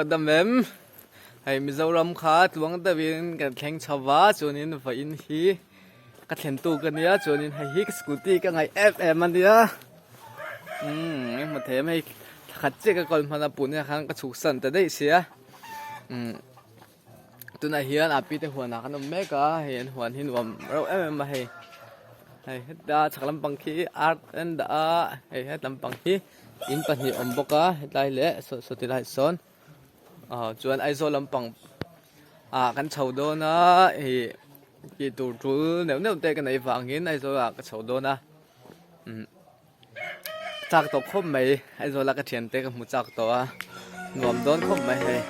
lo dam em? Hei Mizoram kha tluang deuhin kan thleng chho va chuanin vawiin hi ka thlen tuk a nia chuanin hei hi ka scooty ka ngaih em em a nia umm eng hmu thei em hei thla khat chiah ka kawl hman a pune ah khan ka chhuk san ta daih sia umm tunah hian a pi te huanah kan awm mek a hei an huan hi nuam reuh em em a hei hei heta chhak lampang khi art an dah a hei het lampang hi in pahnih awm bawk a hetlai leh saw saw ti lai sawn ah chuan Aizawl lampang ah kan chho dawn a ih tih tur tul neuh neuh te ka neih vangin Aizawl ah ka chho dawn a umm chak tawh khawp mai Aizawl a ka thiante ka hmu chak tawh a nuam dawn khawp mai hei.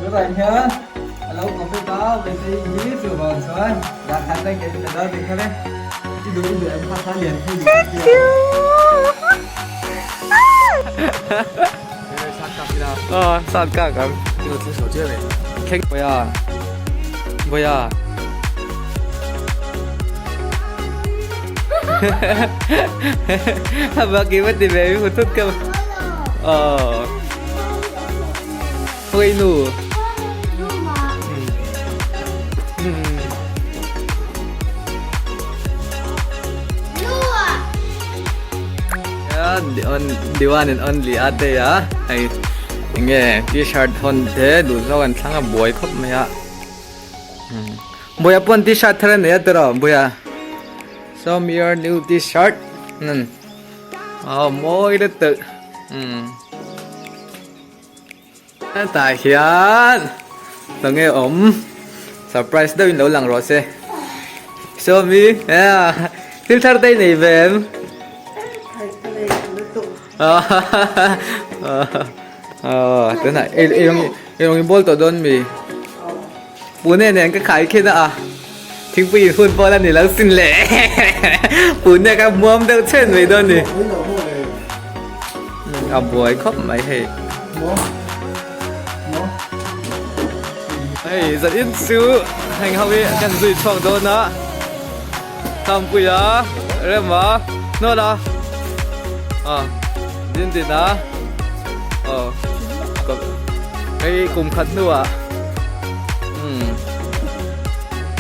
Tunah hian a lo covid a Vaitai hi chuvang chuan dah khat daih kan pe dawn nih kha le i duh i duh em kha kha lian pui duh ka tia. Aw sat kak ang. Thleng Boya Boya Haba ki va ti ve mi thut ka. Aw. Hoi nu. The one and only a te a hei enge t-shirt hawn te duh zawk an thlang a buai khawp mai a buaia pawn t-shirt thar a nei a tiraw buaia show me your new t-shirt aw mawi lutuk umm. Hetah hian tunge awm surprise deuhin lo lang rawh se Sawmi thil thar te i nei ve em aw tunah ei rawng i bawl tawh dawn mi Pune nen ka khai khin a thingpui in hun pawh la ni lo sin le Pune ka muam deuh chen mai dawn ni a buai khawp mai hei hei zan in chu heng ho hi kan zui chhuak dawn a Thampuia Rema hnawt a a din din a aw hei kum khat hnuah umm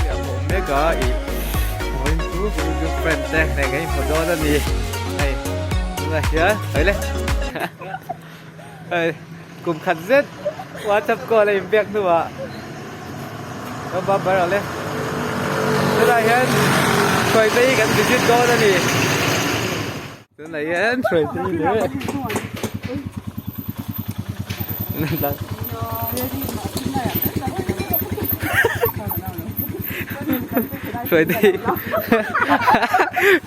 a awm mek a ih vawiin chu ka friend te nen kan inhmu dawn a ni hei tunah hian hawi le hei kum khat zet whatsapp call a inbiak hnuah ka ba bar awle tunah hian hruaite hi kan visit dawn a ni tunah hian hruaite hi leh hruaite hi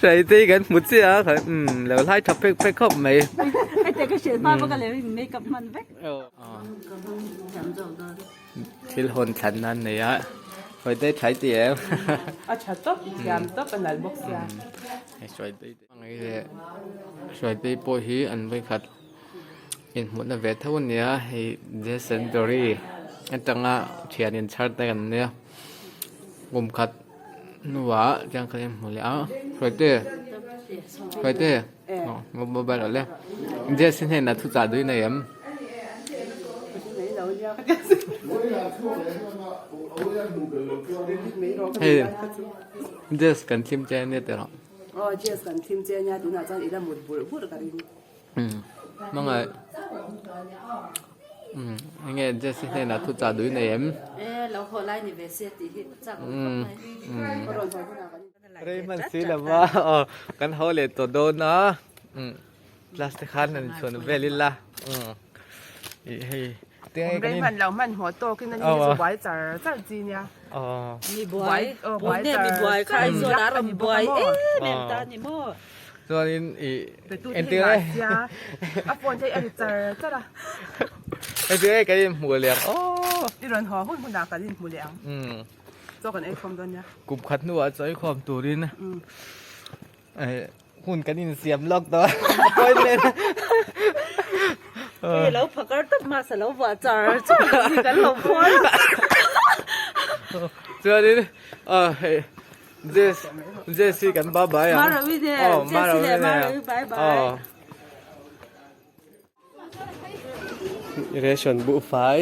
hruaite hi kan hmu chiah a umm lo hlai tha phek phek khawp mai. Thil hawn thlan nan nei a, hruai te thlai ti em? A tha tawp, i thiam tawp a nalh bawk sia. Hei hruai te hei leh hruai te pawh hi an vawikhat inhmuhna ve tho a nia, hei Jason Dory atanga thian inchhar te kan nia, kum khat hnuah tiang khan inhmu leh a, hruai te hruai te. Mobile awle Jess hi hnenah thu chah duhin a em? Hei Jess kan thlim che ania tih rawh. Aw Jess kan thlim che ania tunah chuan ila mut burh burh ka ring. Hmangaih Enge Jess hi hnenah thu chah duhin a em? E lo haw lai ni ve se tih hi chak awm khawp mai. Rei hman si lo va aw kan haw leh tawh dawn a umm class te khan han chhuan vel ila umm ih hei tinge kan in rei hman lo hman hmawh tawk in ani chu buai char char chi nia aw mi buai buai nge mi buai kha Aizawl a rawn buai em em ta ni maw. Chuanin i entir e. A phone te a ri char char a. Entir e kan inhmu leh ang aw. I rawn haw hun hunah kan inhmu leh ang. Chaw kan ei khawm dawn nia. Kum khat hnuah chaw ei khawm turin hun kan insiam lawk tawh appointment. Hei lo phakar tawp mahse lo vuah char char hi kan lo phuar. Chuanin hei Jess Jess hi kan bye bye ang. Marawi nen Jess leh Marawi bye bye. Ration buhfai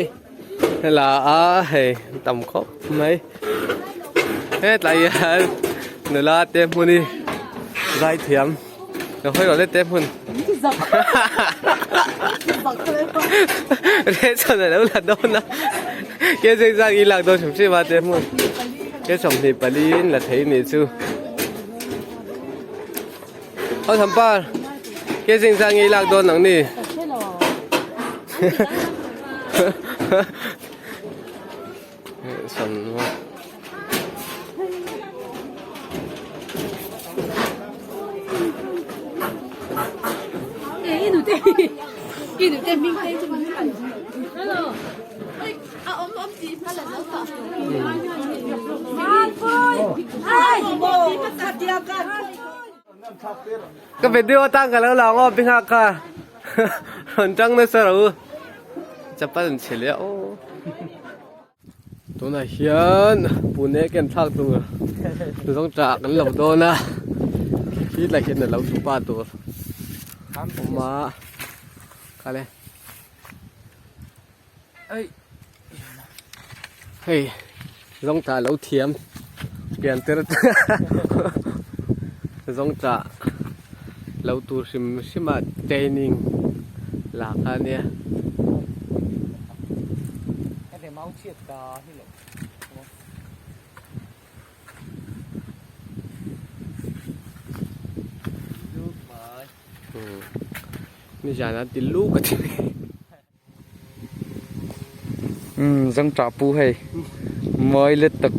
hela a hei tam khawp mai hetlai hian nula te hmun hi zai thiam ka hawi lo te hmun ration a lo la dawn a ke zing zang i lak dawn hrim hrim a te hmun ke 24 in la thei nih chu. Aw Thampar, ke zing zang nge i lak dawn ang ni? Sam Ka video atang ka lo lang aw pi nghak kha rawn tang nasa ro u chapal an chhe leh a aw tunah hian pune ken thlak tur zawng tah kan lo dawn a hetlai hian a lo thupa tur awm a kale Hei zawngtah lo thiam pian tir zawngtah lo tur hrim hrim a training la kha ania. Nizan a ti luk a ti. Umm zawngṭah pu hei mawi let tak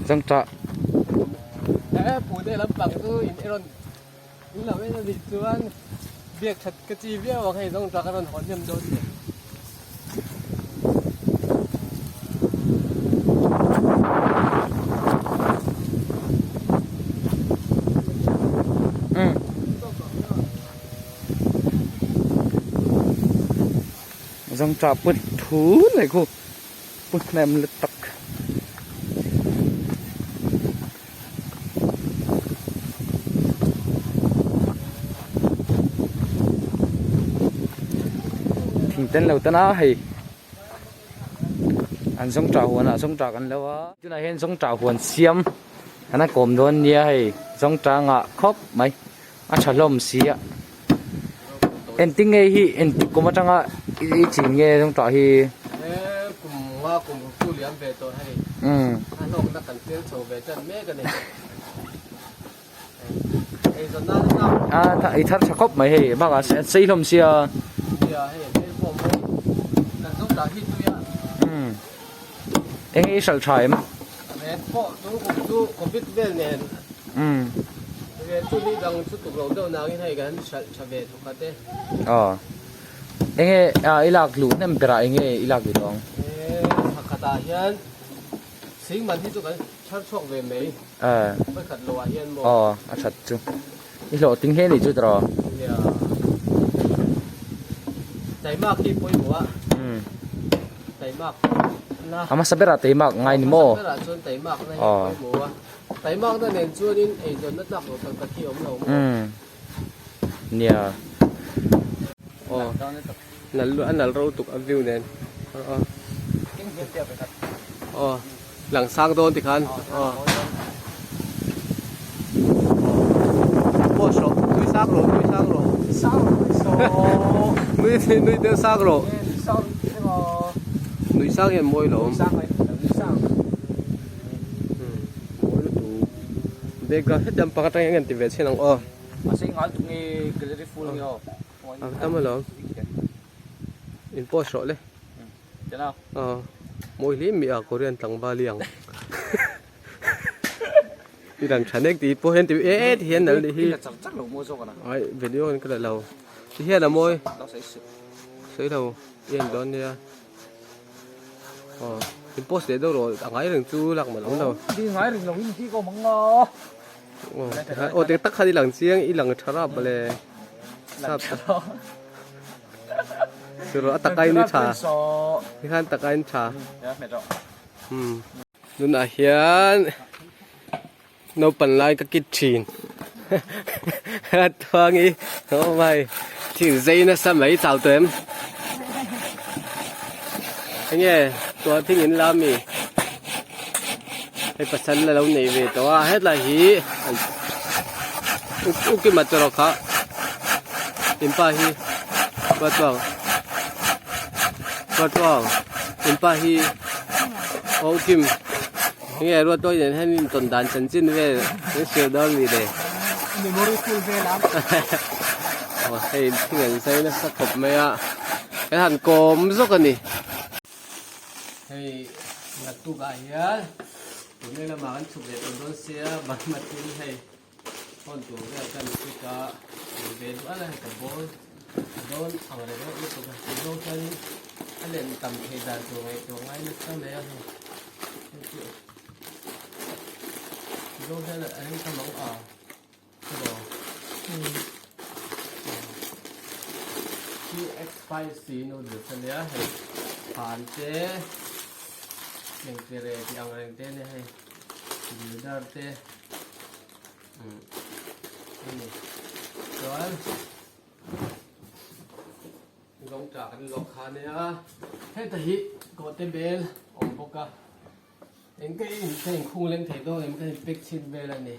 zawngṭah. He pute lampang chu in rawn in lo en a nih chuan biak that ka chi viau ang hei zawngṭah ka rawn hawn hnem dawn che. Zawngṭah put thun mai khu put hnem let tak. Thing ten lo tan a hei an zawngṭah huan ah zawngṭah kan lo a tunah hian zawngṭah huan siam an a kawm dawn nia hei zawngṭah ngah khawp mai. A tha hlawm si a engtin nge hi engtik kum atanga i chin nge zawngtah hi He kum nga kum chu liam ve tawh hei a hlawkna kan tel chho ve tan mek a ni ei zawn nan a a i thar tha khawp mai hei bakah an sei hlawm sia nia hei hmel pawh mawi kan zawngtah hi tui a eng i hralh tha em Ret pawh chu kum chu covid vel nen ret chu ni dang chu tuk lo deuh nangin hei kan hralh tha ve thawkhat e. Aw enge i lak luh hnem berah enge i lak luh tawng? E thakhat ah hian sing man hi chu kan thar chhuak ve mai vawikhat lo ah hian maw. Aw a that chu i hlawh ting hle ni chu tiraw? Nia taimak hi pawimawh a. Taimak na. A hmasa berah taimak ngai ni maw? A hmasa berah chuan taimak na hi a pawimawh a. Taimak na nen chuanin eizawnna tlak loh tak tak hi a awm lo maw? Umm. Nia. Aw. Nal a nal ro tuk a view nen. Aw. Aw. Lang sang dawn tikhan. Aw. Post rawh. Nui sang rawh, nui sang rawh. Nui nui deuh sang rawh. Nui sang hian mawi lo awm. Mawi lutuk. Background hetiang pakhat atang hian kan ti ve chhin ang aw. A tam alawm. In post rawh le. Aw. Mawi hle mai a Korean tlangval i ang. I lang tha nek tih pawh hian ti e e ti hian nal nih hi. Ai video in ka la lo. Ti hian a mawi. Sawi lo i en dawn nia. Aw in post leh deuh rawh a ngai reng chu lak man awm lo. Di ngai reng lo in ti ko mang a. Aw aw tak khan i lang chiang i lang tha rap le. Lang tha rap. Chu a taka in i tha. Ti khan taka in tha. Um. Tunah hian naupang lai ka kit thin a thuang i oh my thil zei nasa mai chau tawh em enge tuah thing in la ami hei pasal la lo nei ve tawh a hetlai hi ukima chu rawh kha inpa hi ruatruang ruatruang inpa hi. Aw Kim, enge ruat tawi nen hian in tawn dan chanchin vel kan hriat dawn mi le. Memory full vel a. Aw hei thing an zai nasa khawp mai a, kan han kawm zawk a ni. Hei naktuk ah hian tun lamah kan chhuk leh tawh dawn sia Burma thil hei. Phone tur vel ka ni chik a, ei ve duh a la hei ka bawl dawn ang reng reuh lutuk a, ti zawng hianin a len tam thei dan tur ngaihtuah ngai nasa mai a hei hei chu ti zawng hian a reng tam ang a tiraw TX5C noodles a nia hei phan te engkere tih ang reng te a nia hei builder te. Ani chuan zawng tah kan lawk kha ania heta hi kawhte bel awm bawk a eng ka in ka inkhung leng thei dawn em ka in pack chhin vel ani.